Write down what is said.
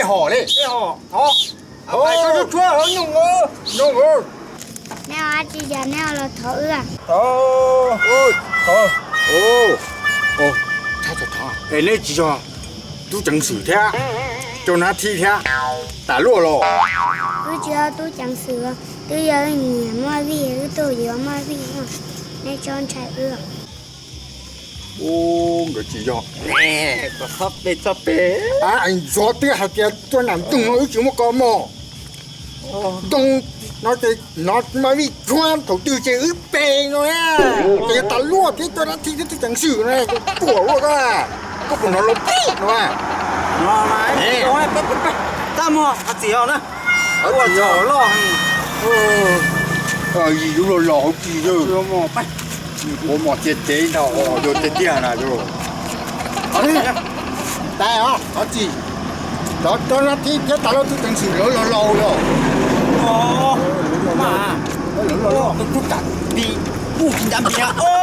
peb hom li. Peb hom, thov. Nyob, nyob. Neb ua dab tsi cas neb los thov wb? Es neb tsis yog tub ceev xwm thiab, coj nab thib thiab, tas luaj los? Wb tsis yog tub ceev xwm, twb yog wb nyiam Maj Vij, wb tuaj yuav Maj Vij, neb txhob ntshai wb. Nkawd tsis yog. Txhob pe, txhob pe. Ntxov twb hais tias tuaj nram nroog no wb tsis muaj koob mog. Ntoo no ces hnov Maj Vij tsuab thaum twg ces wb pe no na. Ces yog tas luaj thiab coj nab thib thiab tub ceev xwm no, tuaj luaj koj, koj puas hnov lus pib no mas? Tab muag qhov txiv os na. Ua txhaum loj. Yus lub los los hauv tsis, ua mos txias cev ntag, yus tiag tiag na yus. Tais os, qhov txiv, cov nab thib thiab tas luaj tub ceev xwm lawv los laus los. Tus tub kam ti, kuj tsis ncav npias.